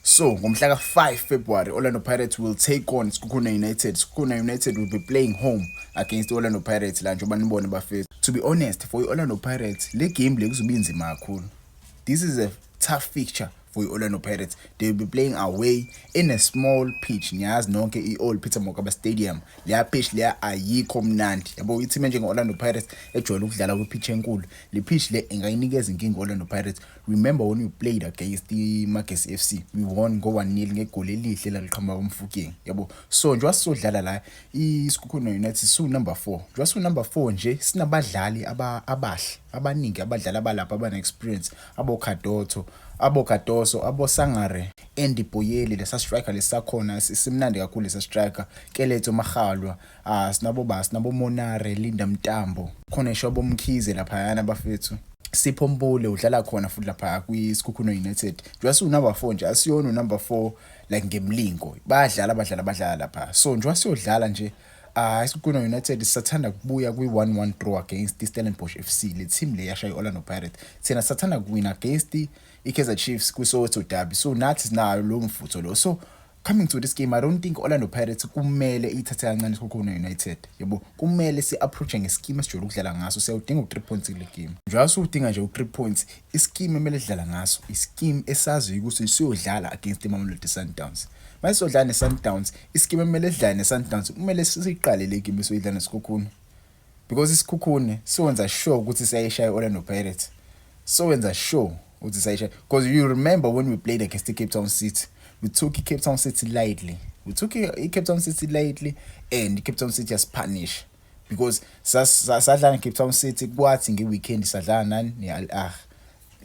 So ngomhla ka-5 February, Orlando Pirates will take on Sekhukhune United. Sekhukhune United will be playing home against Orlando Pirates la, njengoba nibone, bafethu. To be honest, for i-Orlando Pirates, le game le kuzobe inzima kakhulu. This is a tough fixture for i-Orlando Pirates. They will be playing away in a small pitch. Niyazi nonke i-Old Peter Mokaba Stadium, leya pitch leya ayikho mnandi, yabo. I-team enjenge-Orlando Pirates ejwayele ukudlala kwi-pitch enkulu, le pitch le ingayinikeza inkinga i-Orlando Pirates. Remember when we played against i-Magesi FC, we won ngo-1-0 ngegoli elihle laliqhamuka kuMofokeng, yabo. So njengoba sizodlala la, iSekhukhune United siwu-number 4. Njengoba siwu-number 4 nje, sinabadlali abahle abaningi, abadlali abalapha abane-experience, aboCardoso, aboCardoso, aboSangare, Andy Boyeli, lesa striker lesakhona simnandi kakhulu lesa striker, Keletso Makgalwa, ah, sinabo ba sinabo Monare, Linda Mntambo khona, ngisho aboMkhize laphayana, bafethu. Sipho Mbule udlala khona futhi lapha kwiSekhukhune United. Njengoba siwu-number 4 nje, asiyona u-number 4 like ngemlingo, bayadlala abadlali abadlala lapha. So njengoba siyodlala nje, ah, iSekhukhune United sisathanda kubuya kwi-1-1 draw against iStellenbosch FC, le team le yashaya i-Orlando Pirates. Thina sathanda kuwina against i-Kaizer Chiefs kwi-Soweto Derby, so nathi sinayo lo mfutho lo. So coming to this game, I don't think Orlando Pirates kumele ithathe kancane iSekhukhune United, yabo. Kumele si-approach nge-scheme esijwayele ukudlala ngaso. Siyawudinga u-3 points kule game. Njengoba siwudinga nje u-3 points, i-scheme emele sidlala ngaso, i-scheme esaziyo ukuthi siyodlala against iMamelodi Sundowns. Mase siyodlala ne-Sundowns, i-scheme emele sidlale ne-Sundowns, kumele siyiqale le game esoyidlala neSekhukhune, because iSekhukhune siwenza sure ukuthi siyayishaya i-Orlando Pirates. So wenza sure ukuthi siyayishaya, because you remember when we played against the Cape Town City, we took i-Cape Town City lightly. We took i-Cape Town City lightly and i-Cape Town City yasi-punish, because sadlala ne-Cape Town City, kwathi nge-weekend sadlala nani? Ne-Al Ahly.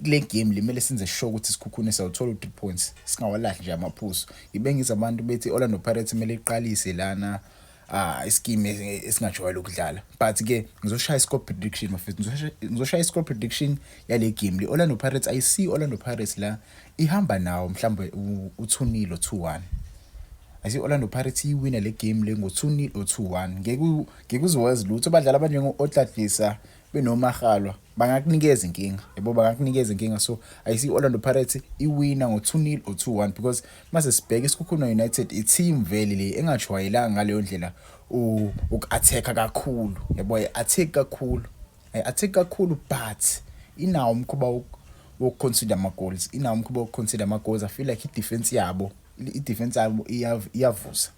Kule game limele senze sure ukuthi iSekhukhune siyawuthola u-3 points, singawalahli nje amaphuzu. Ngibe ngizwa abantu bethi Orlando Pirates kumele iqalise lana, ah, i-scheme esingajwayele ukudlala, but ke ngizoshaya i-score prediction, bafethu. Ngizoshaya i-score prediction yale game le. Orlando Pirates, I see Orlando Pirates la ihamba nawo mhlawumbe u-2-0 or 2-1. I see Orlando Pirates iwina le game le ngo-2-0 or 2-1. Ngeke uzowazi lutho, abadlali abanjengo-Otladisa benoMakgalwa bangakunikeza inkinga, yabo, bangakunikeza inkinga. So I see Orlando Pirates iwina ngo-2-0 or 2-1, because mase sibheke iSekhukhune United, i-team vele le engajwayelanga ngaleyo ndlela uku-attack kakhulu, yabo. Attack kakhulu, attack kakhulu, but inawo umkhuba woku-concede ama-goals, inawo umkhuba woku-concede ama-goals. I feel like i-defense yabo iyavuza,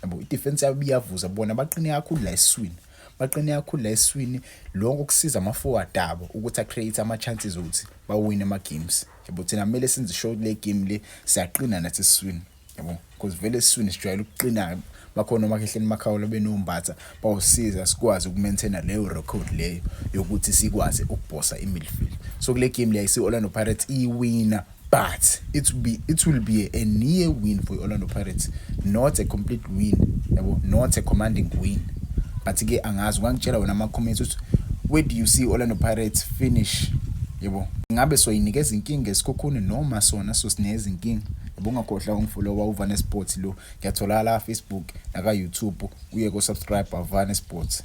yabo, i-defense yabo iyavuza. Bona baqine kakhulu la esiswini, baqine kakhulu la esiswini. Lokho kusiza ama-forward abo ukuthi a-create ama-chances ukuthi bawine ama-games, yabo. Thina kumele senze sure le game le siyaqina nathi esiswini, yabo, because vele esiswini sijwayele ukuqina. Bakhona oMakhehleni Makhaula benoMbatha, bawusiza sikwazi uku-maintaina leyo record leyo yokuthi sikwazi ukubhosa i-midfield. So kule game le isi Orlando Pirates iwina, but it will be a near win for Orlando Pirates, not a complete win, yabo, not a commanding win. But ke angazi, ungangitshela wena ama comments ukuthi where do you see Orlando Pirates finish, yabo? Ngabe soyinikeza inkinga eSekhukhune noma sona sosineza inkinga, yabo? Ungakhohlwa ungi-follow uVane Sports lo, ngiyatholakala Facebook naka YouTube, uye ko subscribe, Avane Sports.